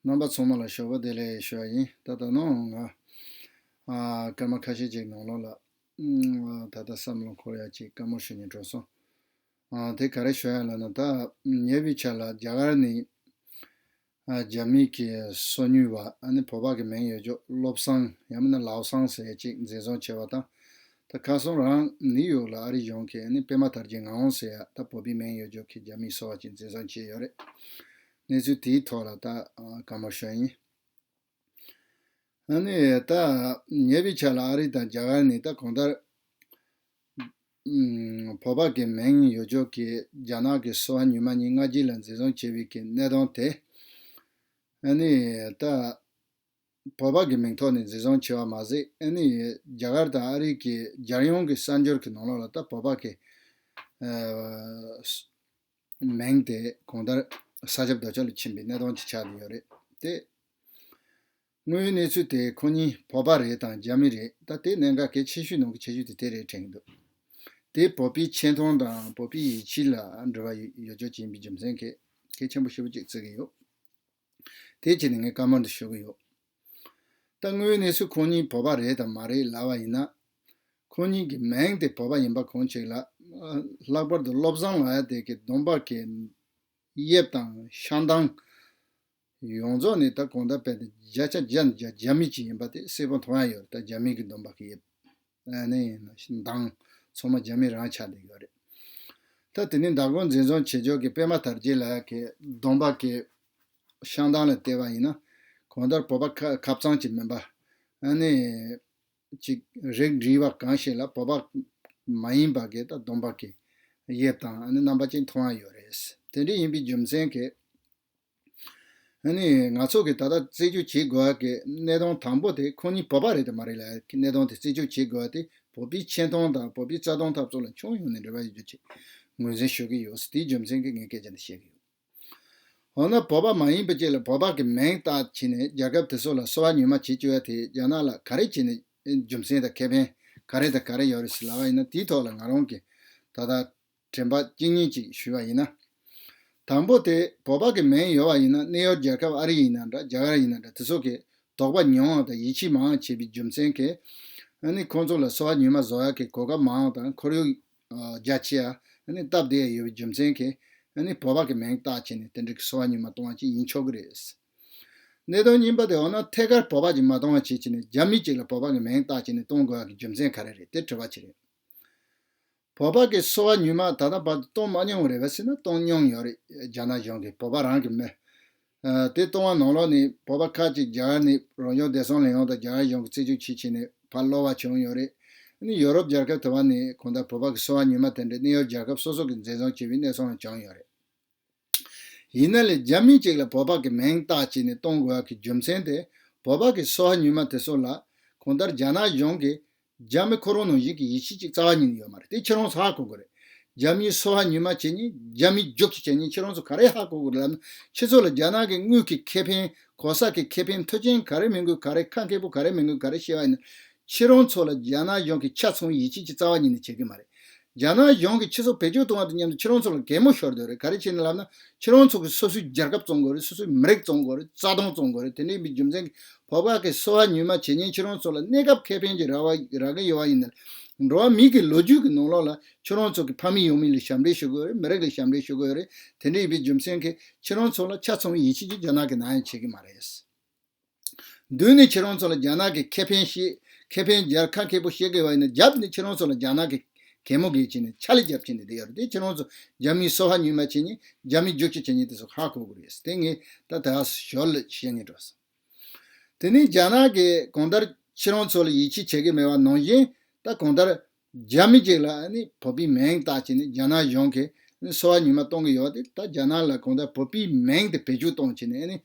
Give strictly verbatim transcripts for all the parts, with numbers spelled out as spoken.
རྣམ་པ་ཚང་མ་ལ་ཞོགས་པ་བདེ་ལེགས་ཞུ་བ་ཡིན། ད་ལྟ་ནང་ང་ཨ་སྐར་མ་ཁ་ཤས་ཅིག་ནང་ལོགས་ལ་ཨ་ད་ལྟ་བསམ་བློ་འཁོར་ཡ་ཅིག་བཀའ་མོལ་ཞུ་སྙིང་བྲོ་སོང་། ཨ་དེ་ག་རེ་ཞུ་ཡ་ལབ་ན། ད་ཉེ་བའི་ཆར་ལ་རྒྱ་གར་ནས་ཨ་རྒྱ་མི་གི་སོ་ཉུལ་བ། ཨ་ནི་བོད་པ་གི་མིང་ཡོད་ཅོག་བློ་བཟང་ཡང་མིན་ན་ལའོ་སང་ཟེར་ཡ་ཅིག་འཛིན་བཟུང་བྱས་པ་དང་། ད་ཁ་སང་རང་ནིའུ་ཡོག་ལ་ཨ་རི་གཞུང་གིས་ཨ་ནི་པད་མ་དར་རྒྱས་ངག་དབང་ཟེར་ཡ་ད་བོད་པའི་མིང་ཡོད་ཅོག་གི་རྒྱ་མིའི་སོ་པ་ཅིག་འཛིན་བཟུང་བྱས་ཡོད་རེད། གནས་ཚུལ་དེའི་ཐོག་ལ་ད་ཨ་བཀའ་མོལ་ཞུ་ཡིན། ཨ་ནི་ད་ཉེ་བའི་ཆར་ལ་ཨ་རི་དང་རྒྱ་གར་ནས་ད་གང་ལྟར་ཨམ་བོད་པ་གི་མིང་ཡོད་ཅོག་གི་རྒྱ་ནག་གི་སོ་པ་ཉུལ་མ་གཉིས་སྔ་རྗེས་ལ་འཛིན་བཟུང་བྱས་པའི་གི་གནད་དོན་དེ། ཨ་ནི་ད་བོད་པ་གི་མིང་ཐོག་ནས་འཛིན་བཟུང་བྱས་པ་མ་ཟད། ཨ་ནི་རྒྱ་གར་དང་ཨ་རི་གི་རྒྱལ་ཡོངས་ཀྱི་གསར་འགྱུར་གྱི་ནང་ལོགས་ལ་ད་བོད་པ་གི་ཨ་མིང་དེ་གང་ལྟར་ས་ཁྱབ་རྡོ་ཁྱབ་ལ་ཕྱིན་པའི་གནད་དོན་ཅིག་ཆགས་བསྡད་ཡོད་རེད་དེ། དངོས་ཡོད་གནས་ཚུལ་དེ་ཁོ་གཉིས་བོད་པ་རེད་དང་རྒྱ་མི་རེད། ད་དེ་གནད་འགག་གལ་ཆེ་ཤོས་ནང་གི་ཆེ་ཤོས་དེ་དེ་རེད་དྲན་གྱི་འདུག་དེ་བོད་པའི་ཆེ་མཐོང་དང་བོད་པའི་ཡིད་ཆེས་ལ་འབྲེལ་བ་ཡོད་ཡོད་ཅོག་ཅིག་ཡིན་པའི་རྒྱུ་མཚན་གྱིས་གལ་ཆེན་པོ་ཞེ་པོ་ཅིག་བརྩི་གི་ཡོད། དེ་བྱས་ནས་ངས་བཀའ་མོལ་འདི་ཞུ་གི་ཡོད། ད་དངོས་ཡོད་གནས་ཚུལ་ཁོ་གཉིས་བོད་པ་རེད་དང་མ་རེད་ལབ་པ་ཡིན་ན། ཁོ་གཉིས་ཀྱི་མིང་དེ་བོད་པ་ཡིན་པ་གང་ཅིག་ལ། ལྷག་པར་དུ་བློ་བཟང་ལབ་ཡ་དེ་གི་གདོང་པ་གི་དབྱིབས་དང་ཤ་མདངས་ཡོངས་རྫོགས་ནས་ད་གང་ལྟར་དཔེ་དེ་བརྒྱ་ཆ་བརྒྱ་ནས་བརྒྱ་རྒྱ་མི་ཅིག་ཡིན་པ་དེ་གསལ་པོ་མཐོང་ཡ་ཡོད་རེད། ད་རྒྱ་མི་གི་གདོང་པ་གི་དབྱིབས། ཨ་ནི་ཡིན་ན་མདངས་ཚང་མ་རྒྱ་མི་རང་ཆགས་བསྡད་ཡོད་རེད། ད་དེ་ནས་མདང་དགོང་འཛིན་བཟུང་བྱེད་ཕྱོགས་ཀྱི་པད་མ་དར་རྒྱས་ལགས་ཀྱི་གདོང་པ་གི་ཤ་མདངས་ལ་བལྟས་པ་ཡིན་ན། གང་ལྟར་བོད་པ་ཁ་ཁ་གཙང་ཅིག་མིན་པ། ཨ་ནི་ཅིག་རིགས་འདྲེས་པ་གང་ཞིག་ལ་བོད་པ་མ་ཡིན་པ་གི་ད་གདོང་པ་གི་དབྱིབས་དང་ཨ་ནི་རྣམ་པ་ཅིག་མཐོང་ཡ་ཡོད་རེད། དེ་འདྲ་ཡིན་པའི་རྒྱུ་མཚན་གྱིས། ཨ་ནི་ང་ཚོ་གིས་ད་ལྟ་རྩད་གཅོད་བྱེད་དགོས་པ་གི་གནད་དོན་དང་པོ་དེ་ཁོ་གཉིས་བོད་པ་རེད་དམ་མ་རེད་ལབ་ཀྱི་གནད་དོན་དེ་རྩད་གཅོད་བྱེད་དགོས་པ་དེ་བོད་པའི་ཆེ་མཐོང་དང་བོད་པའི་རྩ་དོན་འཐབ་རྩོད་ལ་ཁྱོན་ཡོངས་ནས་འབྲེལ་བ་ཡོད་རྒྱུ་ཅིག་ངོས་འཛིན་ཞུ་གི་ཡོད། དེའི་རྒྱུ་མཚན་གྱིས་ངས་སྐད་ཆ་འདི་བཤད་ཀྱི་ཡོད། འོ་ན་བོད་པ་མ་ཡིན་པ་ཅིག་ལ་བོད་པ་གི་མིང་བཏགས་བྱས་ནས་རྒྱལ་ཁབ་དེ་ཚོ་ལ་སོ་པ་ཉུལ་མ་བྱེད་བཅུག་ཡ་དེ་རྒྱ་ནག་ལ་ག་རེ་བྱས་ནས་རྒྱུ་མཚན་དང་ཁེ་ཕན་ག་རེ་དང་ག་རེ་ཡོད་རེད་ཟེར་ལབ་པ་ཡིན་ན། དེའི་ཐོག་ལ་ང་རང་གིས་ད་ལྟ་དྲན་པ་གཅིག་གཉིས་ཅིག་ཞུས་པ་ཡིན་ན། དང་པོ་དེ་བོད་པ་གི་མིང་ཡོད་པ་ཡིན་ན་གནས་ཡུལ་རྒྱལ་ཁབ་ཨ་རི་ཡིན་ན་འདྲ་རྒྱ་གར་ཡིན་ན་འདྲ་དེ་ཚོ་གི་དོགས་པ་ཉུང་བ་དང་ཡིད་ཆེས་མང་བ་བྱེད་པའི་རྒྱུ་མཚན་གྱིས། ཨ་ནི་ཁོང་ཚོ་ལ་སོ་པ་ཉུལ་མ་བཟོ་ཡག་གི་གོ་སྐབས་མང་བ་དང་ཁོར་ཡུག་རྒྱ་ཆེ་ཡ་ཨ་ནི་སྟབས་བདེ་ཡ་ཡོད་པའི་རྒྱུ་མཚན་གྱིས། ཨ་ནི་བོད་པ་གི་མིང་བཏགས་བྱས་ནས་དེ་འདྲ་གི་སོ་པ་ཉུལ་མ་གཏོང་བ་ཅིག་ཡིན་ཆོག་གི་རེད། གནད་དོན་གཉིས་པ་དེ་འོ་ན་ཐད་ཀར་བོད་པ་ཅིག་མ་གཏོང་བ་བྱེད་བྱས་ནས་རྒྱ་མི་ཅིག་ལ་བོད་པ་གི་མིང་བཏགས་བྱས་ནས་གཏོང་དགོས་ཡག་གི་རྒྱུ་མཚན་ག་རེ་རེད་དེ་དྲི་བ་ཅིག་རེད། བོད་པ་གི་སོ་པ་ཉུལ་མ་ད་ལྟ་བར་དུ་གཏོང་མ་མྱོང་བ་རེད་པས་ཟེར་ན་གཏོང་མྱོང་ཡོད་རེད། རྒྱ་ནག་གཞུང་གིས་བོད་པ་རང་གི་མི། ཨ་དེ་གཏོང་བ་ནང་ལོགས་ནས་བོད་པ་ཁག་ཅིག་རྒྱ་གར་ནས་རང་སྐྱོང་བདེ་སྲུང་ལས་ཁུངས་དང་རྒྱ་གར་གཞུང་གིས་རྩད་གཅོད་བྱེད་བྱས་ནས་ཕར་སློག་པ་བྱུང་ཡོད་རེད། ཨ་ནི་ཡོ་རོབ་རྒྱལ་ཁབ་དེ་བ་ནས་གང་ལྟར་བོད་པ་གི་སོ་པ་ཉུལ་མ་དེ་འདྲ་གནས་ཡུལ་རྒྱལ་ཁབ་སོ་སོ་གིས་འཛིན་བཟུང་བྱས་པའི་གནས་ཚུལ་ཡང་བྱུང་ཡོད་རེད། ཡིན་ན་ལས་རྒྱ་མི་གཅིག་ལ་བོད་པ་གི་མིང་བཏགས་བྱས་ནས་གཏོང་དགོས་ཡག་གི་རྒྱུ་མཚན་དེ་བོད་པ་གི་སོ་པ་ཉུལ་མ་དེ་ཚོ་ལ་གང་ལྟར་རྒྱ་ནག་གཞུང་གིས་རྒྱ་མི་ཁོ་རང་ནང་བཞིན་གྱི་ཡིད་ཆེས་ཅིག་རྩ་བ་ཉིད་ནས་ཡོད་མ་རེད། དེ་ཁྱེད་རང་ཚོ་ཧ་གོ་དགོས་རེད། རྒྱ་མིའི་སོ་པ་ཉུལ་མ་བྱེད་མཁན་རྒྱ་མིའི་རྒྱུག་ཁྱི་བྱེད་མཁན་ཁྱེད་རང་ཚོ་ག་རེ་ཧ་གོ་དགོས་རེད་ལབ་ན། ཁྱེད་ཚོ་ལ་རྒྱ་ནག་གི་དངུལ་གྱི་ཁེ་ཕན་གོ་ས་གི་ཁེ་ཕན་མཐུན་རྐྱེན་ག་རེ་མི་དགོས་ག་རེ་ཁ་མཁས་པོ་ག་རེ་མི་དགོས་ག་རེ་བཤད་པ་ཡིན་ན། ཁྱེད་རང་ཚོ་ལ་རྒྱ་ནག་གཞུང་གིས་ཆ་ཚང་བའི་ཡིད་ཆེས་ཅིག་རྩ་བ་ཉིད་ནས་བྱེད་ཀྱི་མ་རེད། རྒྱ་ནག་གཞུང་གིས་ཁྱེད་ཚོ་བེད་སྤྱོད་གཏོང་བ་དང་མཉམ་དུ་ཁྱེད་རང་ཚོ་ལ་གད་མོ་ཤོར་བསྡད་རེད། ག་རེ་བྱས་ནས་ལབ་ན་ཁྱེད་རང་ཚོ་གིས་སོ་སོའི་རྒྱལ་ཁབ་བཙོང་དགོས་རེད། སོ་སོའི་མི་རིགས་བཙོང་དགོས་རེད། རྩ་དོན་བཙོང་དགོས་རེད། དེ་འདྲ་ཡིན་པའི་རྒྱུ་མཚན་གྱིས་བོད་པ་གི་སོ་པ་ཉུལ་མ་བྱེད་མཁན་ཁྱེད་རང་ཚོ་ལ་གནས་སྐབས་ཁེ་ཕན་གྱི་རག་པ་རག་གི་ཡོད་པ་ཡིན་ན། འགྲོ་བ་མིའི་གི་ལོ་རྒྱུས་ཀྱི་ནང་ལོགས་ལ་ཁྱེད་རང་ཚོ་གི་ཕ་མེས་ཡང་མེས་ལ་ཞབས་འདྲེན་ཞུ་དགོས་རེད། མི་རིགས་ལ་ཞབས་འདྲེན་ཞུ་དགོས་རེད། དེ་འདྲ་ཡིན་པའི་རྒྱུ་མཚན་གྱིས་ཁྱེད་རང་ཚོ་ལ་ཆ་ཚང་བའི་ཡིད་ཆེས་ཀྱི་རྒྱ་ནག་གིས་ནམ་ཡང་བྱེད་ཀྱི་མ་རེད། མདུན་ནས་ཁྱེད་རང་ཚོ་ལ་རྒྱ་ནག་གི་ཁེ་ཕན་བཤད། ཁེ་ཕན་རྒྱལ་ཁ་མཁས་པོ་བཤད་དགོས་པ་ཡིན་ན། རྒྱབ་ནས་ཁྱེད་རང་ཚོ་ལ་རྒྱ་ནག་གི་གད་མོ་བགད་བྱས་ནས་ཕྱག་ལས་རྒྱབ་བྱས་ནས་བསྡད་ཡོད་རེད། དེ་ཁྱེད་རང་ཚོ་རྒྱ་མིའི་སོ་པ་ཉུལ་མ་བྱེད་མཁན་རྒྱ་མིའི་རྒྱུག་ཁྱི་བྱེད་མཁན་དེ་ཚོ་ཧ་གོ་དགོས་རེད། དེ་ངས་ད་ད་ཞོར་ལ་བཤད་སྙིང་འདོད་སོང་། དེ་ནས་རྒྱ་ནག་གིས་གང་ལྟར་ཁྱེད་རང་ཚོ་ལ་ཡིད་ཆེས་བྱེད་ཀྱི་མེད་པ་ནང་བཞིན། ད་གང་ལྟར་རྒྱ་མི་ཅིག་ལ་ཨ་ནི་བོད་པའི་མིང་བཏགས་བྱས་ནས་རྒྱ་ནག་གཞུང་གིས་ཨ་ནི་སོ་པ་ཉུལ་མ་གཏོང་གི་ཡོད་དེ། ད་རྒྱ་ནག་ལ་གང་ལྟར་བོད་པའི་མིང་དེ་བེད་སྤྱོད་གཏོང་བྱས་ནས་ཨ་ནི་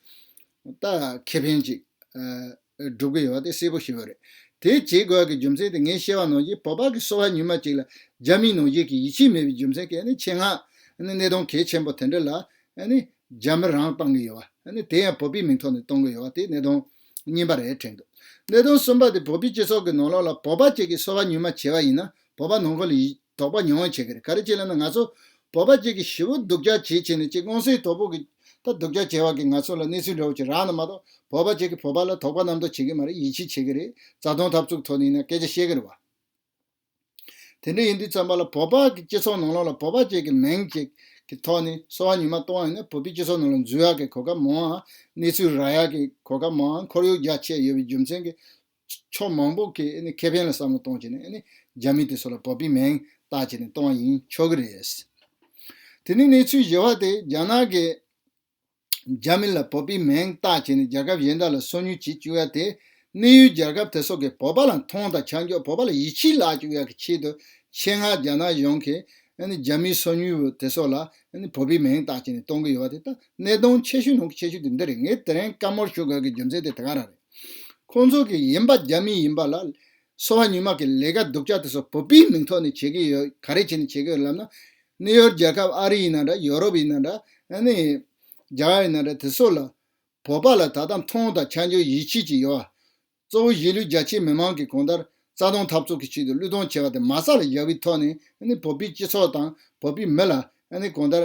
ད་ཁེ་ཕན་ཅིག་ཨ་སྒྲུབ་ཀྱི་ཡོད་དེ་གསལ་པོ་ཞེ་པོ་རེད། དེ་བྱེད་དགོས་ཀྱི་རྒྱུ་མཚན་དེ་ངས་བཤད་པ་ནང་བཞིན་བོད་པ་གི་སོ་པ་ཉུལ་མ་ཅིག་ལ་རྒྱ་མིའི་ནང་བཞིན་གྱི་ཡིད་ཆེས་མེད་པའི་རྒྱུ་མཚན་གྱིས་ཨ་ནི་ཆེད་མངགས་ཨ་ནི་གནད་དོན་གལ་ཆེན་པོ་དེ་འདྲ་ལ་ཨ་ནི་རྒྱ་མི་རང་གཏོང་གི་ཡོད་པ། ཨ་ནི་དེ་ཡང་བོད་པའི་མིང་ཐོག་ནས་གཏོང་གི་ཡོད་པ་དེ་གནད་དོན་གཉིས་པ་རེད་དྲན་འདུག་གནད་དོན་གསུམ་པ་དེ་བོད་པའི་སྤྱི་ཚོགས་ཀྱི་ནང་ལོགས་ལ་བོད་པ་གཅིག་གིས་སོ་པ་ཉུལ་མ་བྱས་པ་ཡིན་ན་བོད་པ་ནང་ཁུལ་ལ་ཡི་དོགས་པ་ཉུང་བ་བྱེད་ཀྱི་རེད། ག་རེ་བྱས་ལབ་ན། ང་ཚོ་བོད་པ་གཅིག་གིས་ཞེ་པོ་སྡུག་ཅག་བྱས་བྱས་ནས་ཅིག་དངོས་སུ་དོ་ཕོག་གི་ ད་སྡུག་ཅག་བྱེད་པ་གི་ང་ཚོ་ལ་གནས་ཚུལ་འདྲ་བོ་ཅིག་རག་ན་མ་གཏོགས། བོད་པ་ཅིག་གིས་བོད་པ་ལ་དོགས་པ་རྣམ་རྟོག་བྱེད་ཀྱི་མ་རེད། ཡིད་ཆེས་བྱེད་ཀྱི་རེད། རྩ་དོན་འཐབ་རྩོད་ཐོག་ནས་ཡིན་ན་སྐད་ཆ་བཤད་ཀྱི་རེད་བ། དེ་འདྲ་ཡིན་དུས་ཙམ་པ་ལ། བོད་པ་གི་སྤྱི་ཚོགས་ནང་ལོགས་ལ་བོད་པ་ཅིག་གི་མིང་ཅིག་གི་ཐོག་ནས་སོ་པ་ཉི་མ་གཏོང་བ་ཡིན་ན། བོད་པའི་སྤྱི་ཚོགས་ནང་ལ་འཛུལ་ཡག་གི་གོ་སྐབས་མང་བ། གནས་ཚུལ་རག་ཡག་གི་གོ་སྐབས་མང་བ། ཁོར་ཡུག་རྒྱ་ཆེ་ཡོད་པའི་རྒྱུ་མཚན་གྱིས། ཕྱོགས་མང་པོ་གི་ཨ་ནི་ཁེ་ཕན་ལ་བསམ་བློ་གཏོང་བྱས་ནས། ཨ་ནི་རྒྱ་མི་དེ་ཚོ་ལ་བོད་པའི་མིང་བཏགས་བྱས་ནས་གཏོང་བ་ཡིན་ཆོག་གི་རེད། དེ་ནས་གནས་ཚུལ་བཞི་པ་དེ། རྒྱ་ནག་གི་རྒྱ་མི་ལ་བོད་པའི་མིང་བཏགས་བྱས་ནས་རྒྱལ་ཁབ་གཞན་དག་ལ་སོ་ཉུལ་བྱེད་བཅུག་ཡ་དེ། གནས་ཡུལ་རྒྱལ་ཁབ་དེ་ཚོ་གིས་བོད་པ་ལ་མཐོང་དང་ཆ་འཇོག་བོད་པ་ལ་ཡིད་ཆེས་བརླག་བཅུག་ཡ་གི་ཆེད་དུ། ཆེད་མངགས་རྒྱ་ནག་གཞུང་གིས་ཨ་ནི་རྒྱ་མིའི་སོ་ཉུལ་བོ་དེ་ཚོ་ལ་ཨ་ནི་བོད་པའི་མིང་བཏགས་བྱས་ནས་གཏོང་གི་ཡོད་པ་དེ། ད་གནད་དོན་ཆེ་ཤོས་ནང་གི་ཆེ་ཤོས་དེ་འདི་རེད། ངས་དེ་རིང་བཀའ་མོལ་ཞུ་དགོས་ཀྱི་རྒྱུ་མཚན་དེ་དེ་ག་རང་རེད། ཁོང་ཚོ་གི་ཡིན་པ་རྒྱ་མི་ཡིན་པ་ལ། སོ་པ་ཉི་མ་གི་ལས་ཀ་སྡུག་ཅག་དེ་ཚོ་བོད་པའི་མིང་ཐོག་ནས་བྱེད་ཀྱི་ཡོད། ག་རེ་བྱས་ནས་བྱེད་ཀྱི་ཡོད་ལབ་ན། གནས་ཡུལ་རྒྱལ་ཁབ་ཨ་རི་ཡིན་ན་འདྲ། ཡོ་རོབ་ཡིན་ན་འདྲ། ཨ་ནི་རྒྱ་གར་ཡིན་ན་འདྲ། དེ་ཚོ་ལ་བོད་པ་ལ་ད་ལྟ་མཐོང་དང་ཆ་འཇོག་ཡིད་ཆེས་ཀྱི་ཡོད། གཙོ་བོ་གཞིས་ལུས་རྒྱ་ཆེའི་མི་མང་གིས་གང་ལྟར་རྩ་དོན་འཐབ་རྩོད་ཀྱི་ཆེད་དུ་བློས་གཏོང་བྱས་པ་དེ་མ་རྩ་ལ་བཞག་པའི་ཐོག་ནས། ཨ་ནི་བོད་པའི་སྤྱི་ཚོགས་དང་བོད་པའི་མི་ལ། ཨ་ནི་གང་ལྟར་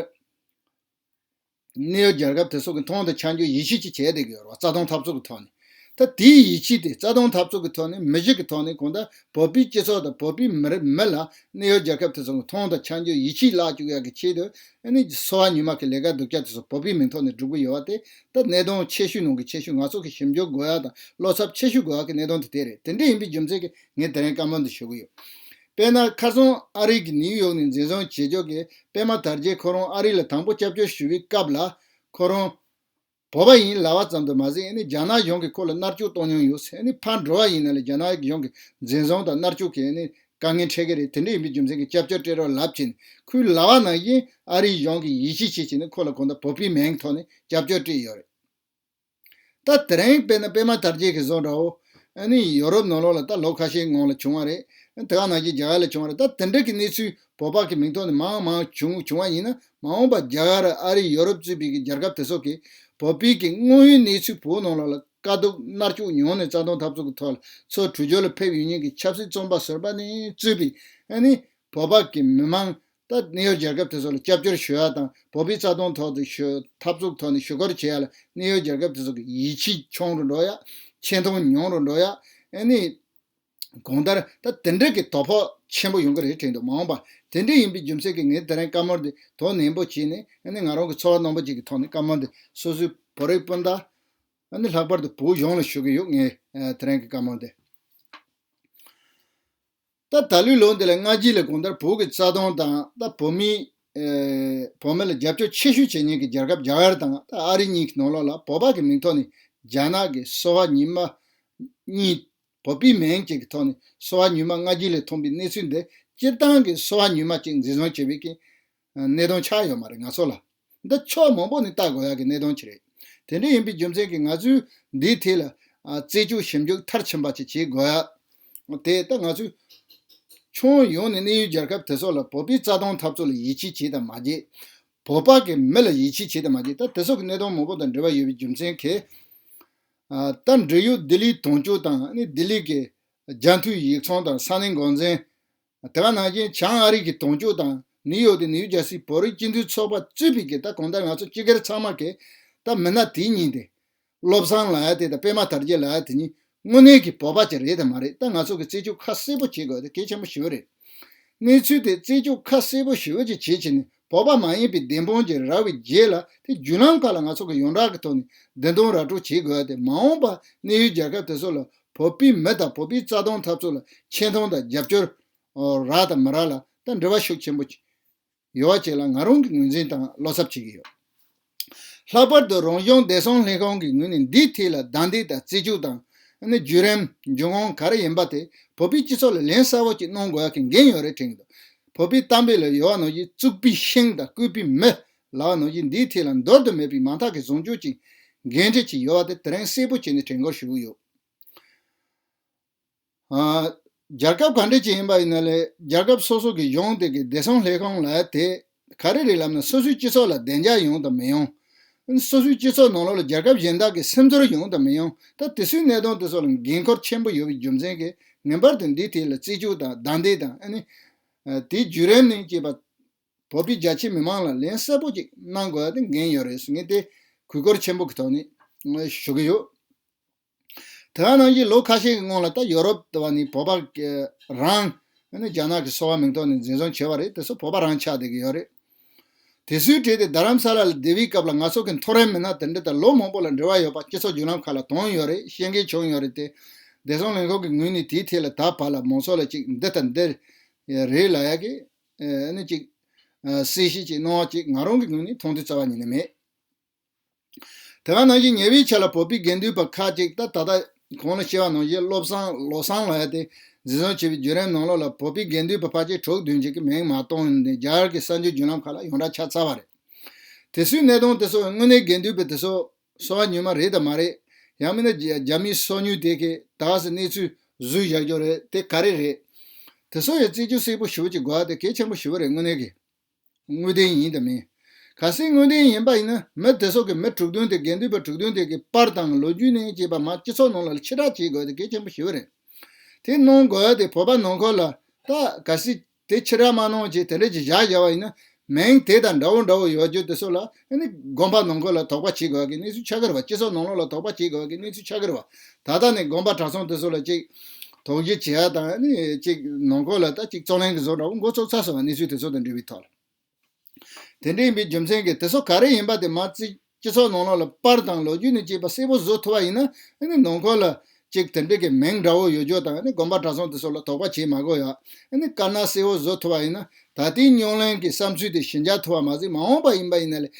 གནས་ཡུལ་རྒྱལ་ཁབ་དེ་ཚོ་གི་མཐོང་དང་ཆ་འཇོག་ཡིད་ཆེས་ཅིག་བྱས་བསྡད་ཀྱི་ཡོད་རེད་བ། རྩ་དོན་འཐབ་རྩོད་ཀྱི་ཐོག་ནས། ད་དེའི་ཡིད་ཆེས་དེ། རྩ་དོན་འཐབ་རྩོད་ཀྱི་ཐོག་ནས། མི་གཞི་གི་ཐོག་ནས། གང་ལྟར་བོད་པའི་སྤྱི་ཚོགས་དང་བོད་པའི་མི་རིགས་མི་ལ། གནས་ཡུལ་རྒྱལ་ཁབ་དེ་ཚོ་གི་མཐོང་དང་ཆ་འཇོག་ཡིད་ཆེས་བརླག་བཅུག་ཡག་གི་ཆེད་དུ། ཨ་ནི་སོ་པ་ཉི་མ་གི་ལས་ཀ་སྡུག་ཅག་དེ་ཚོ་བོད་པའི་མིང་ཐོག་ནས་སྒྲུབ་ཀྱི་ཡོད་པ་དེ། ད་གནད་དོན་ཆེ་ཤོས་ནང་གི་ཆེ་ཤོས། ང་ཚོ་གི་ཞིབ་འཇུག་དགོས་ཡག་དང་བློ་འཚབ་ཆེ་ཤོས་དགོས་ཡག་གི་གནད་དོན་དེ་དེ་རེད། དེ་འདྲ་ཡིན་པའི་རྒྱུ་མཚན་གྱིས་ངས་དེ་རིང་བཀའ་མོལ་འདི་ཞུ་གི་ཡོད། དཔེར་ན་ཁ་སང་ཨ་རི་གི་ནིའུ་ཡོག་ནས་འཛིན་བཟུང་བྱེད་ཕྱོགས་ཀྱི་པད་མ་དར་རྒྱས། ཁོ་རང་ཨ་རི་ལ་དང་པོ་སྐྱབས་བཅོལ་ཞུ་བའི་སྐབས་ལ། ཁོ་རང་བོད་པ་ཡིན་ལབ་པ་ཙམ་དུ་མ་ཟད། ཨ་ནི་རྒྱ་ནག་གཞུང་གིས་ཁོ་ལ་མནར་གཅོད་གཏོང་མྱོང་ཡོད། ཨ་ནི་ཕར་འགྲོ་བ་ཡིན་ན་ལ་རྒྱ་ནག་གཞུང་གིས་འཛིན་བཟུང་དང་མནར་གཅོད་ཀྱི་ཨ་ནི་དཀའ་ངལ་འཕྲད་ཀྱི་རེད། དེ་འདྲ་ཡིན་པའི་རྒྱུ་མཚན་གྱིས་སྐྱབས་བཅོལ་སྤྲད་རོགས་ལབ་བྱས་ནས། ཁོས་ལབ་པ་ནང་བཞིན་ཨ་རིའི་གཞུང་གིས་ཡིད་ཆེས་བྱས་བྱས་ནས་ཁོ་ལ་གང་ལྟར་བོད་པའི་མིང་ཐོག་ནས་སྐྱབས་བཅོལ་སྤྲད་ཡོད་རེད། ད་དེ་རིང་དཔེར་ན་པད་མ་དར་རྒྱས་ཀྱི་བཟོ་འདྲ་བོ། ཨ་ནི་ཡོ་རོབ་ནང་ལོགས་ལ་ད་ལོ་ཁ་ཤས་སྔོན་ལ་བྱུང་བ་རེད། དེ་ག་ནང་བཞིན་རྒྱ་གར་ལ་བྱུང་བ་རེད། ད་དེ་འདྲ་གི་གནས་ཚུལ་བོད་པ་གི་མིང་ཐོག་ནས་མང་མང་བྱུང་བྱུང་བ་ཡིན་ན། མ་འོངས་པ་རྒྱ་གར། ཨ་རི། ཡོ་རོབ་གཙོས་པའི་གི་རྒྱལ་ཁབ་དེ་ཚོ་གིས་བོད་པའི་གི་དངོས་ཡོད་གནས་ཚུལ། བོད་ནང་ལོགས་ལ་དཀའ་སྡུག་མནར་གཅོད་མྱོང་ནས་རྩ་དོན་འཐབ་རྩོད་ཀྱི་ཐོག་ལ་ཚུར་བྲོས་བྱོལ་ལ་ཕེབས་ཡོང་མཁན་གྱི་ཆབ་སྲིད་བཙོན་པ་ཟུར་པ་ནས་གཙོས་པའི། ཨ་ནི་བོད་པ་གི་མི་མང་། ད་གནས་ཡུལ་རྒྱལ་ཁབ་དེ་ཚོ་ལ་སྐྱབས་བཅོལ་ཞུ་ཡ་དང་། བོད་པའི་རྩ་དོན་ཐོག་ཏུ་ཞུ། འཐབ་རྩོད་ཐོག་ནས་ཞུ་སྐུལ་བྱེད་ཡ་ལ། གནས་ཡུལ་རྒྱལ་ཁབ་དེ་ཚོ་གི་ཡིད་ཆེས་ཆུང་རུ་འགྲོ་ཡ། ཆེ་མཐོང་ཉུང་རུ་འགྲོ་ཡ། ཨ་ནི་གང་ལྟར་ད་དེ་འདྲ་གི་དོ་ཕོག་ཆེན་པོ་ཡོང་གི་རེད་དྲན་འདུག། མ་འོངས་པ་དེ་འདྲ་ཡིན་པའི་རྒྱུ་མཚན་གྱིས་ངས་དེ་རིང་བཀའ་མོལ་འདི་དོ་ནན་པོ་བྱས་ནས། ཨ་ནི་ང་རང་གི་ཚོར་བ་རྣོན་པོ་ཅིག་གི་ཐོག་ནས་བཀའ་མོལ་འདི་སོ་སོའི་བོད་རིགས་སྤུན་ཟླ། ཨ་ནི་ལྷག་པར་དུ་བོད་གཞུང་ལ་ཞུ་གི་ཡོད། ངས་ཨ་དེ་རིང་གི་བཀའ་མོལ་འདི། ད་ད་ལོའི་ལོ་འདི་ལ་སྔ་རྗེས་ལ་གང་ལྟར་བོད་ཀྱི་རྩ་དོན་དང་། ད་བོད་མི། ཨེ། བོད་མི་ལ་རྒྱབ་སྐྱོར་ཆེ་ཤོས་བྱེད་མཁན་གྱི་རྒྱལ་ཁབ་རྒྱ་གར་དང་ད་ཨ་རི་གཉིས་ཀྱི་ནང་ལོགས་ལ་བོད་པ་གི་མིང་ཐོག་ནས་རྒྱ་ནག་གིས་སོ་པ་ཉི་མ་གཉིས། བོད་པའི་མིང་ཅིག་གི་ཐོག་ནས་སོ་པ་ཉི་མ་སྔ་རྗེས་ལ་ཐོན་པའི་གནས་ཚུལ་འདི། སྤྱིར་བཏང་གི་སོ་པ་ཉི་མ་ཅིག་འཛིན་བཟུང་བྱས་པའི་གི་གནད་དོན་ཆགས་ཡོད་མ་རེད་ང་ཚོ་ལ། འདི་ཕྱོགས་མང་པོ་ནས་ལྟ་དགོས་ཡག་གི་གནད་དོན་ཅིག་རེད། དེ་འདྲ་ཡིན་པའི་རྒྱུ་མཚན་གྱིས་ང་ཚོས་འདིའི་ཐད་ལ། ཨ། རྩད་གཅོད་ཞིབ་འཇུག་མཐར་ཕྱིན་པ་ཅིག་བྱེད་དགོས་ཡག་དེ། ད་ང་ཚོས་ཁྱོན་ཡོངས་ནས་གནས་ཡུལ་རྒྱལ་ཁབ་དེ་ཚོ་ལ་བོད་པའི་རྩ་དོན་འཐབ་རྩོད་ལ་ཡིད་ཆེས་བྱེད་དང་མ་བྱེད། བོད་པ་གི་མི་ལ་ཡིད་ཆེས་བྱེད་དང་མ་བྱེད། ད་དེ་ཚོ་གི་གནད་དོན་མང་པོ་དང་འབྲེལ་བ་ཡོད་པའི་རྒྱུ་མཚན་གྱིས། ཨ། ད་འབྲེལ་ཡོད་ལྡི་ལིའི་དོན་གཅོད་དང་། ཨ་ནི་ལྡི་ལི་གི་རྒྱ་མཐུད་ཡིག་ཚང་དང་ས་གནས་འགོ་འཛིན། དེ་ག་ནང་བཞིན་བྱང་ཨ་རི་གི་དོན་གཅོད་དང་། ནིའུ་ཡོག་དེ་ནིའུ་ཇར་སི་བོད་རིགས་སྤྱི་མཐུན་ཚོགས་པ་གཙོས་པའི་གི། ད་གང་ལྟར་ང་ཚོ་སྤྱི་སྒེར་ཚང་མ་གི། ད་མི་སྣ་དེ་གཉིས་དེ། བློ་བཟང་ལབ་ཡ་དེ་དང་པད་མ་དར་རྒྱས་ལབ་ཡ་དེ་གཉིས་དངོས་གནས་ཀྱི་བོད་པ་ཅིག་རེད་དམ་མ་རེད། ད་ང་ཚོ་གི་རྩད་གཅོད་ཁ་གསལ་པོ་བྱེད་དགོས་དེ་གལ་ཆེན་པོ་ཞེ་པོ་རེད། གནས་ཚུལ་དེ་རྩད་གཅོད་ཁ་གསལ་པོ་ཞེ་པོ་ཅིག་བྱེད་བྱས་ནས། བོད་པ་མ་ཡིན་པའི་བདེན་དཔང་ཅིག་རག་པའི་རྗེས་ལ། དེ་བརྒྱུད་ལམ་ཁག་ལ་ང་ཚོ་གི་ཡོངས་གྲགས་ཀྱི་ཐོག་ནས་བདེན་དོན་ར་སྤྲོད་བྱེད་དགོས་ཡ་དེ། མ་འོངས་པ་གནས་ཡུལ་རྒྱལ་ཁབ་དེ་ཚོ་ལ་བོད་པའི་མི་དང་བོད་པའི་རྩ་དོན་འཐབ་རྩོད་ལ་ཆེ་མཐོང་དང་རྒྱབ་སྐྱོར་རག་དང་མི་རག་ལ་ད་འབྲེལ་བ་ཤུགས་ཆེན་པོ་ཡོད་པ་ཅིག་ལ་ང་རང་གིས་ངོས་འཛིན་དང་བློ་འཚབ་བྱེད་ཀྱི་ཡོད། ལྷག་པར་དུ་རང་གཞུང་བདེ་སྲུང་ལྷན་ཁང་གི་ངོས་ནས་འདིའི་ཐད་ལ་བདའ་འདེད་དང་རྩད་གཅོད་དང་། ཨ་ནི་བརྒྱུད་རིམ་འབྱུང་ཁུངས་ག་རེ་ཡིན་པ་དེ་བོད་པའི་སྤྱི་ཚོགས་ལ་ལན་གསལ་པོ་ཅིག་གནང་དགོས་ཡག་གི་འགན་ཡོད་རེད་དྲན་གྱི་འདུག། བོད་པའི་གཏམ་དཔེ་ལ་ཡོད་པ་ནང་བཞིན། བཙུགས་པའི་ཤིང་དང་བརྐོས་པའི་མི་ལབ་པ་ནང་བཞིན། འདིའི་ཐད་ལ་འདོར་དུ་མེད་པའི་མ་མཐའ་གི་བཟང་སྤྱོད་ཅིག་འགན་འཁྲི་ཅིག་ཡོད་པ་དེ་དེ་རིང་གསལ་པོ་བྱས་ནས་དྲན་སྐུལ་ཞུ་གི་ཡོད། ཨ། རྒྱལ་ཁབ་ག་འདྲ་ཅིག་ཡིན་པ་ཡིན་ན་ལས། རྒྱལ་ཁབ་སོ་སོ་གི་གཞུང་དེ་གི་བདེ་སྲུང་ལྷན་ཁང་ལབ་ཡ་དེ་ག་རེ་རེད་ལབ་ན། སོ་སོའི་སྤྱི་ཚོགས་ལ་བདེ་འཇགས་ཡོང་དང་མི་ཡོང་། སོ་སོའི་སྤྱི་ཚོགས་ནང་ལོགས་ལ་རྒྱལ་ཁབ་གཞན་དག་གི་སེམས་ཚོར་ཡོང་དང་མི་ཡོང་། ད་དེ་ཚོའི་གནད་དོན་དེ་ཚོ་ལ་འགན་ཁུར་ཆེན་པོ་ཡོད་པའི་རྒྱུ་མཚན་གྱིས། ངེས་པར་དུ་འདིའི་ཐད་ལ་རྩད་གཅོད་དང་བདའ་འདེད་དང་། ཨ་ནི། ཨ། དེའི་བརྒྱུད་རིམ་ནས་བྱས་པ། བོད་པའི་རྒྱ་ཆེ་མི་མང་ལ་ལན་གསལ་པོ་ཅིག་གནང་དགོས་ཡ་དེ་འགན་ཡོད་རེད་ཟེར། ངས་དེ་གུས་བཀུར་ཆེན་པོ་གི་ཐོག་ནས་ཞུ་གི་ཡོད། དེ་ག་ནང་བཞིན་ལོ་ཁ་ཤས་ཀྱི་སྔོན་ལ་ད་ཡོ་རོབ་དེ་བ་ནི་བོད་པ་རང་ཨ་ནི་རྒྱ་ནག་གི་སོ་པ་མིང་ཐོག་ནས་འཛིན་བཟུང་བྱས་པ་རེད། དེ་ཚོ་བོད་པ་རང་ཆགས་བསྡད་ཀྱི་ཡོད་རེད། དེ་ཚོའི་གྲས་དེ་རྡ་རམ་ས་ལ་ལ་བསྡད་པའི་སྐབས་ལ་ང་ཚོ་གི་མཐོ་རིམ་མི་སྣ་དེ་འདྲ་དང་ལོ་མང་པོ་ལ་འབྲེལ་བ་ཡོད་པ་སྤྱི་ཚོགས་བརྒྱུད་ལམ་ཁག་ལ་མཐོང་ཡོད་རེད། ཤེས་མཁན་བྱུང་ཡོད་རེད་དེ། བདེ་སྲུང་ལས་ཁུངས་ཀྱི་ངོས་ནས་དེའི་ཐད་ལ་ད་བར་ལ་མང་ཚོགས་ལ་ཅིག་འདི་དང་འདི་རེད་ལབ་ཡ་གི་ཨ་ནི་ཅིག་གསལ་བཤད་ཅིག་གནང་བ་ཅིག་ང་རང་གི་ངོས་ནས་མཐོང་ཐོས་རྩ་བ་ཉིད་ནས་མེད། དེ་ག་ནང་བཞིན་ཉེ་བའི་ཆར་ལ་བོད་པའི་དགེ་འདུན་པ་ཁག་ཅིག་ད་ད་ལྟ་གོང་ལ་བཤད་པ་ནང་བཞིན་བློ་བཟང་བློ་བཟང་ལབ་ཡ་དེ་འཛིན་བཟུང་བྱས་པའི་བརྒྱུད་རིམ་ནང་ལོགས་ལ་བོད་པའི་དགེ་འདུན་པ་ཕལ་ཆེར་དྲུག་བདུན་ཅིག་གི་མིང་མ་བཏོན་ནས་རྒྱ་གར་གྱི་གསར་འགྱུར་བརྒྱུད་ལམ་ཁག་ལ་ཡོངས་གྲགས་ཆགས་ཚར་བ་རེད། དེ་ཚོའི་གནད་དོན་དེ་ཚོ་དངོས་གནས་དགེ་འདུན་པ་དེ་ཚོ་སོ་པ་ཉུལ་མ་རེད་དམ་མ་རེད། ཡང་མིན་ན་རྒྱ་རྒྱ་མིའི་སོ་ཉུལ་དེ་གི་ད་ག་སེ་གནས་ཚུལ་བཟོས་བཞག་རྒྱུ་རེད། དེ་ག་རེ་རེད། དེ་ཚོ་ཡང་རྩད་གཅོད་གསལ་པོ་ཞེ་པོ་ཅིག་དགོས་ཡ་དེ་གལ་ཆེན་པོ་ཞེ་པོ་རེད། དངོས་གནས་ཀྱི། དངོས་བདེན་ཡིན་དང་མིན། གལ་སྲིད་དངོས་བདེན་ཡིན་པ་ཡིན་ན་མི་དེ་ཚོ་གི་མི་དྲུག་བདུན་དེ་དགེ་འདུན་པ་དྲུག་བདུན་དེ་གི་པར་དང་ལོ་རྒྱུས་ནས་བཅས་པ་མ་སྤྱི་ཚོགས་ནང་ལ་ཕྱིར་བསྒྲགས་བྱེད་དགོས་དེ་གལ་ཆེན་པོ་ཞེ་པོ་རེད། དེ་གནང་དགོས་ཡ་དེ་བོད་པ་ནང་ཁུལ་ལ་ད་གལ་སྲིད་དེ་ཕྱིར་བསྒྲགས་མ་གནང་བྱས་དེ་འདྲ་ཅིག་བཞག་བཞག་པ་ཡིན་ན་མིང་དེ་དང་འདྲ་བོ་འདྲ་བོ་ཡོད་རྒྱུ་དེ་ཚོ་ལ་ཨ་ནི་དགོན་པ་ནང་ཁུལ་ལ་དོགས་པ་བྱེད་དགོས་ཡ་གི་གནས་ཚུལ་ཆགས་ཀྱི་རེད་བ། སྤྱི་ཚོགས་ནང་ལོགས་ལ་དོགས་པ་བྱེད་དགོས་ཡ་གི་གནས་ཚུལ་ཆགས་ཀྱི་རེད་བ། ད་ལྟ་ནས་དགོན་པ་གྲྭ་ཚང་དེ་ཚོ་ལ་ཅིག་དོགས་གཞི་བྱེད་ཡ་དང་ཨ་ནི་ཅིག་ནང་ཁུལ་ལ་ད་ཅིག་རྩོད་གླེང་གི་བཟོ་འདྲ་བོ་འགོ་ཚུགས་ཚར་སོང་བ། གནས་ཚུལ་དེ་ཚོ་དང་འབྲེལ་བའི་ཐོག་ལ། དེ་འདྲ་ཡིན་པའི་རྒྱུ་མཚན་གྱིས་དེ་ཚོ་ག་རེ་ཡིན་པ་དེ་མ་རྩིས་སྤྱི་ཚོགས་ནང་ལོགས་ལ་པར་དང་ལོ་རྒྱུས་ནས་བཅས་པ་གསལ་པོ་བཟོ་ཐུབ་པ་ཡིན་ན་ཨ་ནི་ནང་ཁུལ་ལ་ཅིག་དེ་འདྲ་གི་མིང་འདྲ་བོ་ཡོད་རྒྱུ་དང་ཨ་ནི་དགོན་པ་གྲྭ་ཚང་དེ་ཚོ་ལ་དོགས་པ་བྱེད་མ་དགོས་ཡ། ཨ་ནི་དཀར་ནག་གསལ་པོ་བཟོ་ཐུབ་པ་ཡིན་ན་ད་ལྟའི་རྙོག་གླེང་གི་བསམ་ཚུལ་དེ་ཞི་འཇགས་ཐུབ་པ་མ་ཟད་མ་འོངས་པ་ཡིན་པ་ཡིན་ན་ལས་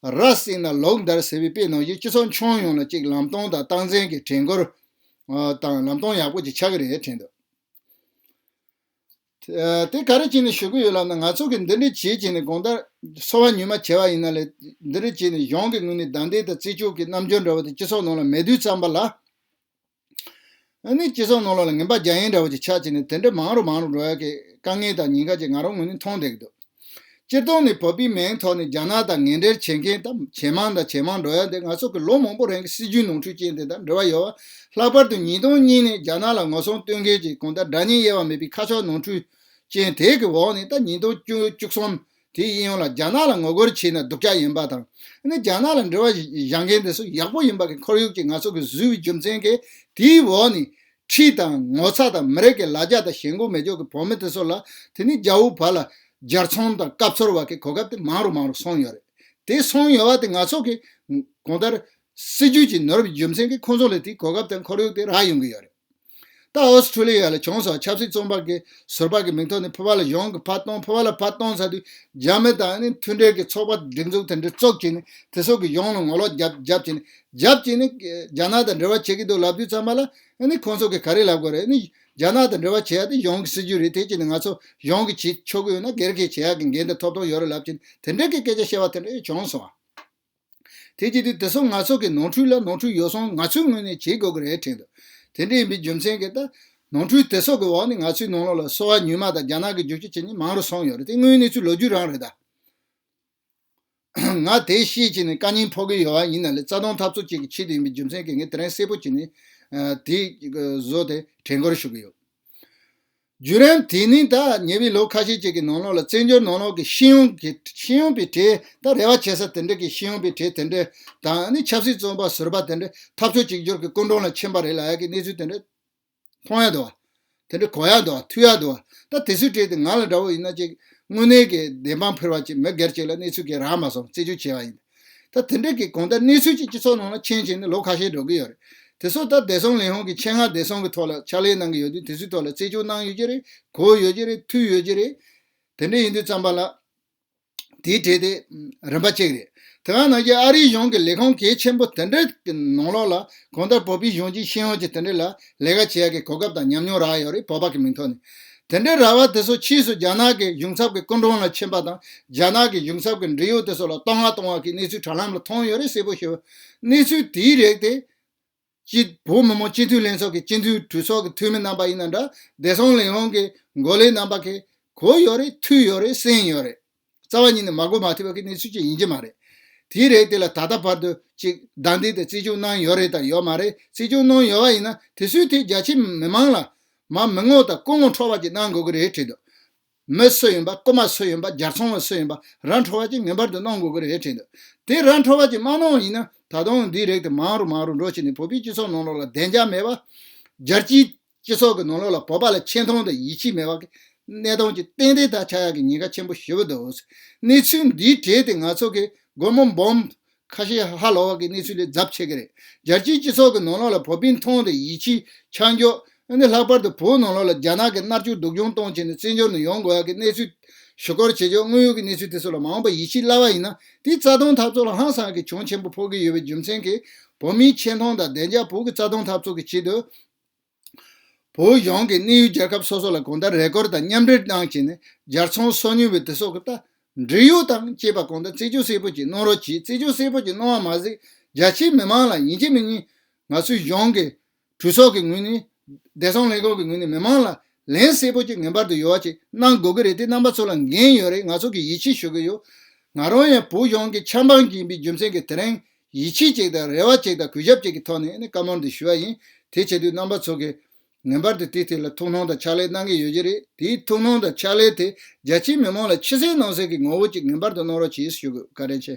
ར་བསྲེགས་ན་ལོག་འདར་ཟེར་བའི་དཔེ་ནང་བཞིན་སྤྱི་ཚོགས་ཁྱོན་ཡོངས་ལ་ཅིག་ལམ་སྟོན་དང་རྟགས་མཚན་གྱི་དྲན་སྐུལ་དང་ལམ་སྟོན་ཡག་པོ་ཅིག་ཆགས་ཀྱི་རེད་དྲན་འདུག་ཨ། དེ་ག་རེ་བྱས་ནས་ཞུ་གི་ཡོད་ལབ་ན་ང་ཚོ་གིས་འདི་འདྲ་བྱེད་བྱས་ནས་གང་ལྟར་སོ་པ་ཉུལ་མ་བྱས་པ་ཡིན་ན་ལས་འདི་འདྲ་བྱས་ནས་གཞུང་གི་ངོས་ནས་བདའ་འདེད་དང་རྩིས་སྤྱོད་ཀྱི་རྣམ་འགྱུར་འདྲ་བོ་དེ་སྤྱི་ཚོགས་ནང་ལ་མེད་དུས་ཙམ་པ་ལ། ཨ་ནི་སྤྱི་ཚོགས་ནང་ལོགས་ལ་ངན་པ་རྒྱག་ཡིན་འདྲ་བོ་ཅིག་ཆགས་བྱས་ནས་དེ་འདྲ་མང་རུ་མང་རུ་འགྲོ་ཡ་གི་དཀའ་ངལ་དང་ཉེན་ཁ་ཅིག་ང་རང་ངོས་ནས་མཐོང་བསྡད་ཀྱི་འདུག་སྤྱིར་བཏང་ནས་བོད་པའི་མིང་ཐོག་ནས་རྒྱ་ནག་དང་ངན་འབྲེལ་བྱེད་མཁན་དང་ཇེ་མང་དང་ཇེ་མང་འགྲོ་ཡ་འདི་ང་ཚོ་གི་ལོ་མང་པོ་རིང་གི་སྲིད་ཇུས་ནོར་འཁྲུལ་ཅན་དེ་དང་འབྲེལ་བ་ཡོད་པ། ལྷག་པར་དུ་ཉིས་སྟོང་གཉིས་ནས་རྒྱ་ནག་ལ་ངོ་སྲུང་སྟོན་མཁན་གྱི་གང་ལྟར་དགྲ་གཉེན་དབྱེ་བ་མེད་པའི་ཁ་ཕྱོགས་ནོར་འཁྲུལ་ཅན་དེ་གི་འོག་ནས་ད་ཉིས་སྟོང་བཅུ་བཅུ་གསུམ་དེའི་གཡས་གཡོན་ལ་རྒྱ་ནག་ལ་ངོ་རྒོལ་བྱས་ན་སྡུག་ཅག་ཡིན་པ་དང་། ཨ་ནི་རྒྱ་ནག་ལ་འབྲེལ་བ་བཞག་མཁན་དེ་ཚོ་ཡག་པོ་ཡིན་པ་གི་ཁོར་ཡུག་ཅིག་ང་ཚོ་གི་བཟོས་པའི་རྒྱུ་མཚན་གྱིས་དེའི་འོག་ནས་ཁྲིད་དང་ངོ་ཚ་དང་མི་རིགས་ཀྱི་ལ་རྒྱ་དང་ཞེན་ཁོག་མེད་ཅོག་གི་བོད་མི་དེ་ཚོ་ལ་དེ་ནི་རྒྱ་བོད་བར་ལ་སྦྱར་ཚོང་དང་སྐབས་འཚོལ་བ་གི་གོ་སྐབས་དེ་མང་རུ་མང་རུ་སོང་ཡོད་རེད། དེ་སོང་ཡོད་པ་དེ་ང་ཚོ་གི་གང་ལྟར་སྲིད་ཇུས་ཀྱི་ནོར་བའི་རྒྱུ་མཚན་གྱིས་ཁོང་ཚོ་ལ་དེའི་གོ་སྐབས་དང་ཁོར་ཡུག་དེ་རག་ཡོང་གི་ཡོད་རེད། ད་ཨོ་སི་ཁྲུ་ལི་ཡ་ལ་བྱུང་སོང་། ཆབ་སྲིད་བཙོན་པ་གི་ཟུར་པ་གི་མིང་ཐོག་ནས་ཕུར་པ་ལ་གཞུང་གི་ཕར་གཏོང་། ཕུར་པ་ལ་ཕར་གཏོང་ཚར་དུས་རྒྱ་མི་དང་ནི་མཐུན་འབྲེལ་གྱི་ཚོགས་པ་སྒྲིག་འཛུགས་དེ་འདྲ་བཙུགས་བྱས་ནས་དེ་ཚོ་གི་གཞུང་ལ་ངོ་ལོག་རྒྱབ་རྒྱབ་བྱས་ནས་རྒྱབ་བྱས་ནས་རྒྱ་ནག་དང་འབྲེལ་བ་བྱེད་ཀྱི་འདུག་ལབ་དུས་ཙམ་པ་ལ་ཨ་ནི་ཁོང་ཚོ་གི་ག་རེ་ལབ་དགོས་རེད། ཨ་ནི་རྒྱ་ནག་དང་འབྲེལ་བ་བྱེད་ཡ་དེ་གཞུང་གི་སྲིད་ཇུས་རེད། དེ་བྱས་ནས་ང་ཚོ་གཞུང་གི་བྱེད་ཆོག་གི་ཡོད་ན་སྒེར་གྱི་བྱེད་ཡ་གི་འགན་དེ་ཐོབ་ཐང་ཡོད་རེད་ལབ་བྱས་ནས་དེ་འདྲ་གི་སྐད་ཆ་བཤད་པ་དེ་འདྲ་བྱུང་སོང་ཨ། དེ་བྱེད་དུས་དེ་ཚོ་ང་ཚོ་གི་ནོར་འཁྲུལ་ལ་ནོར་འཁྲུལ་ཡོད་སོང་ང་ཚོའི་ངོས་ནས་བྱེད་དགོས་ཀྱི་རེད་དྲན་འདུག་དེ་འདྲ་ཡིན་པའི་རྒྱུ་མཚན་གྱིས་ད་ནོར་འཁྲུལ་དེ་ཚོ་གི་འོག་ནས་ང་ཚོའི་ནང་ལོགས་ལ་སོ་པ་ཉུལ་མ་དང་རྒྱ་ནག་གི་རྒྱུག་ཁྱི་བྱེད་མཁན་མང་རུ་སོང་ཡོད་རེད། དེ་དངོས་ཡོད་གནས་ཚུལ་ལོ་རྒྱུས་རང་རེད་ད། ང་དེ་ཤེས་བྱས་ནས་བཀའ་རྙིང་ཕོག་གི་ཡོད་པ་ཡིན་ན་ལས་རྩ་དོན་འཐབ་རྩོད་ཅིག་གི་ཆེད་དུ་ཡིན་པའི་རྒྱུ་མཚན་གྱིས་ངས་དེ་རིང་གསལ་པོ་བྱས་ནས་དེ་བཟོ་དེ་དྲན་སྐུལ་ཞུ་གི་ཡོད། བརྒྱུད་རིམ་དེ་ནི་ད་ཉེ་བའི་ལོ་ཁ་ཤས་ཅིག་གི་ནང་ལོགས་ལ་བཙན་བྱོལ་ནང་ལོགས་ཀྱི་ཤེས་ཡོན་གྱི་ཤེས་ཡོན་པའི་གྲས་ད་རེ་བ་བྱེད་ས་དེ་འདྲ་གི་ཤེས་ཡོན་པའི་གྲས་དེ་འདྲ་དང་ནི་ཆབ་སྲིད་བཙོན་པ་ཟུར་པ་དེ་འདྲ་འཐབ་ཕྱོགས་གཅིག་གྱུར་གྱི་སྐུ་མགྲོན་ལ་ཕྱིན་པ་རེད་ལབ་ཡ་གི་གནས་ཚུལ་དེ་འདྲ་མཐོང་ཡ་འདུག་བ། དེ་འདྲ་གོ་ཡ་འདུག་བ། ཐོས་ཡ་འདུག་བ། ད་དེ་ཚོའི་གྲས་དེ་ང་ལ་འདྲ་བོ་ཡིན་ན་ཅིག་དངོས་གནས་ཀྱི་བདེན་དཔང་འཕེར་བ་ཅིག་མི་སྒེར་ཅིག་ལ་གནས་ཚུལ་གྱི་རག་མ་སོང་རྩད་གཅོད་བྱས་པ་ཡིན། ད་དེ་འདྲ་གི་གང་ལྟར་གནས་ཚུལ་ཅིག་སྤྱི་ཚོགས་ནང་ལ་མཁྱེན་བྱས་ནས་ལོ་ཁ་ཤས་འགྲོ་གི་ཡོད་རེད། དེ་ཚོ་ད་བདེ་སྲུང་ལས་ཁུངས་ཀྱི་ཆེད་མངགས་བདེ་སྲུང་གི་ཐོག་ལ་ཕྱག་ལས་གནང་གི་ཡོད་དུས་དེ་ཚོའི་ཐོག་ལ་རྩད་གཅོད་གནང་ཡོད་ཀྱི་རེད། གོ་ཡོད་ཀྱི་རེད། ཐོས་ཡོད་ཀྱི་རེད། དེ་འདྲ་ཡིན་དུས་ཙམ་པ་ལ་དེའི་གྲས་དེ་རིམ་པ་གཅིག་རེད། དེ་ག་ནང་བཞིན་ཨ་རིའི་གཞུང་གི་ལས་ཁུངས་གལ་ཆེན་པོ་དེ་འདྲའི་ནང་ལོགས་ལ་གང་ལྟར་བོད་པའི་གཞོན་སྐྱེས་ཤེས་ཡོན་ཅན་དེ་འདྲ་ལ་ལས་ཀ་བྱེད་ཡ་གི་གོ་སྐབས་དང་ཉམས་མྱོང་རག་ཡོད་རེད། བོད་པ་གི་མིང་ཐོག་ནས། དེ་འདྲའི་ར་བ་དེ་ཚོ་ཕྱིས་སུ་རྒྱ་ནག་གི་གཞུང་ཚབ་ཀྱི་སྐུ་མགྲོན་ལ་ཕྱིན་པ་དང་རྒྱ་ནག་གི་གཞུང་ཚབ་ཀྱི་འབྲེལ་ཡོད་དེ་ཚོ་ལ་བསྟོད་བསྔགས་གཏོང་བ་གི་གནས་ཚུལ་དྲ་ལམ་ལ་མཐོང་ཡོད་རེད། གསལ་པོ་ཞེ་པོ། གནས་ཚུལ་དེའི་རིགས་དེ་སྤྱི་བོད་མི་མང་སྤྱི་འཐུས་ལྷན་ཚོགས་ཀྱི་སྤྱི་འཐུས་གྲོས་ཚོགས་ཀྱི་འཐུས་མི་རྣམ་པ་ཡིན་ན་འདྲ། བདེ་སྲུང་ལས་ཁུངས་ཀྱི་འགོ་ལས་རྣམ་པ་གིས་གོ་ཡོད་རེད། ཐོས་ཡོད་རེད། གསན་ཡོད་རེད། རྩ་བ་ཉིད་ནས་མ་གོ་མ་ཐོས་པ་གི་གནས་ཚུལ་ཅིག་ཡིན་གྱི་མ་རེད། དེའི་རིགས་དེ་ལ་ད་ལྟ་བར་དུ་ཅིག་བདའ་འདེད་དང་རྩད་གཅོད་གནང་ཡོད་རེད་དང་ཡོད་མ་རེད། རྩད་གཅོད་གནང་ཡོད་པ་ཡིན་ན་དེ་ཚོའི་ཐད་རྒྱ་ཆེ་མི་མང་ལ་མ་མི་ངོ་དང་སྐུ་ངོ་འཕྲོག་པ་ཅིག་གནང་དགོས་ཀྱི་རེད་དྲིས་འདུག་མི་སུ་ཡིན་པ། རྐུ་མ་སུ་ཡིན་པ། སྦྱར་ཚོང་བ་སུ་ཡིན་པ། ར་འཕྲོད་པ་ཅིག་ངེས་པར་དུ་གནང་དགོས་ཀྱི་རེད་དྲན་འདུག་དེ་ར་འཕྲོད་པ་ཅིག་མ་གནང་བ་ཡིན་ན། ད་དུང་འདིའི་རིགས་དེ་མང་རུ་མང་རུ་འགྲོ་བྱས་ནས་བོད་པའི་སྤྱི་ཚོགས་ནང་ལོགས་ལ་བདེ་འཇགས་མེད་པ། རྒྱལ་སྤྱིའི་སྤྱི་ཚོགས་ཀྱི་ནང་ལོགས་ལ་བོད་པ་ལ་ཆེ་མཐོང་དང་ཡིད་ཆེས་མེད་པ་གི་གནས་སྟངས་ཀྱི་ཏན་ཏན་ད་ཆགས་ཡག་གི་ཉེན་ཁ་ཆེན་པོ་ཞེ་པོ་འདུག་གནས་ཚུལ་འདིའི་གྲས་དེ་ང་ཚོ་གི་སྒོར་མོ་འབུམ་ཁ་ཤས་ཧ་ལོ་བ་གི་གནས་ཚུལ་ལས་ཚབས་ཆེ་གི་རེད། རྒྱལ་སྤྱིའི་སྤྱི་ཚོགས་ཀྱི་ནང་ལོགས་ལ་བོད་པའི་མཐོང་དང་ཡིད་ཆེས་ཆ་འཇོག་ཨ་ནི་ལྷག་པར་དུ་བོད་ནང་ལོགས་ལ་རྒྱ་ནག་གི་མནར་གཅོད་སྡུག་སྦྱོང་གཏོང་བྱས་ནས་བཙན་བྱོལ་ནང་ཡོང་དགོས་ཡག་གི་གནས་ཚུལ་ཞུ་སྐོར་བྱེད་ཆོག་དངོས་ཡོད་ཀྱི་གནས་ཚུལ་དེ་ཚོ་ལ་མ་འོངས་པ་ཡིད་ཆེས་སླ་བ་ཡིན་ན། དེའི་རྩ་དོན་འཐབ་རྩོད་ལ་ཧང་སང་གི་གྱོང་ཆེན་པོ་ཕོག་གི་ཡོད་པའི་རྒྱུ་མཚན་གྱིས། བོད་མིའི་ཆེ་མཐོང་དང་བདེ་འཇགས། བོད་ཀྱི་རྩ་དོན་འཐབ་རྩོད་ཀྱི་ཆེད་དུ། བོད་གཞུང་གིས་གནས་ཡུལ་རྒྱལ་ཁབ་སོ་སོ་ལ་གང་ལྟར་རེ་སྐུལ་དང་མཉམ་འབྲེལ་གནང་བྱས་ནས། སྦྱར་ཚོང་སོ་ཉུལ་བའི་དེ་སོགས་ཀྱི་ད་འབྲེལ་ཡོད་དང་བཅས་པ་གང་ལྟར་རྩད་གཅོད་གསལ་པོ་ཅིག་གནང་རོགས་གྱིས། རྩད་གཅོད་གསལ་པོ་ཅིག་གནང་བ་མ་ཟད། རྒྱ་ཆེའི་མི་མང་ལ་ཡིན་གཅིག་མིན་གཉིས་ང་ཚོའི་གཞུང་གི་གྲོས་ཚོགས་ཀྱི་ངོས་ནས། བདེ་སྲུང་ལས་ཁུངས་ཀྱི་ངོས་ནས་མི་མང་ལ་ལན་གསལ་པོ་ཅིག་ངེས་པར་དུ་ཡོད་པ་ཅིག་གནང་དགོས་ཀྱི་རེད། དེ་རྣམ་པ་ཚོ་ལ་འགན་ཡོད་རེད། ང་ཚོ་གིས་ཡིད་ཆེས་ཞུ་གི་ཡོད། ང་རང་ཡང་བོད་གཞུང་གི་ཆབ་འབངས་ཅིག་ཡིན་པའི་རྒྱུ་མཚན་གྱིས། དེ་རིང་ཡིད་ཆེས་ཅིག་དང་རེ་བ་ཅིག་དང་གུས་ཞབས་ཅིག་གི་ཐོག་ནས་ནི་བཀའ་མོལ་འདི་ཞུ་བ་ཡིན། དེ་བྱེད་དུས་རྣམ་པ་ཚོ་གིས་ངེས་པར་དུ་དེའི་ཐད་ལ་ཐུགས་སྣང་དང་ཕྱག་ལས་གནང་གི་ཡོད་ཀྱི་རེད། དེའི་ཐུགས་སྣང་དང་ཕྱག་ལས་དེ་རྒྱ་ཆེའི་མི་མང་ལ་ཕྱི་གསལ་ནང་གསལ་གྱི་ངོ་བོ་ཅིག་ངེས་པར་དུ་གནང་རོགས་གྱིས་ཞུ་དགོས། བཀའ་དྲིན་ཆེ།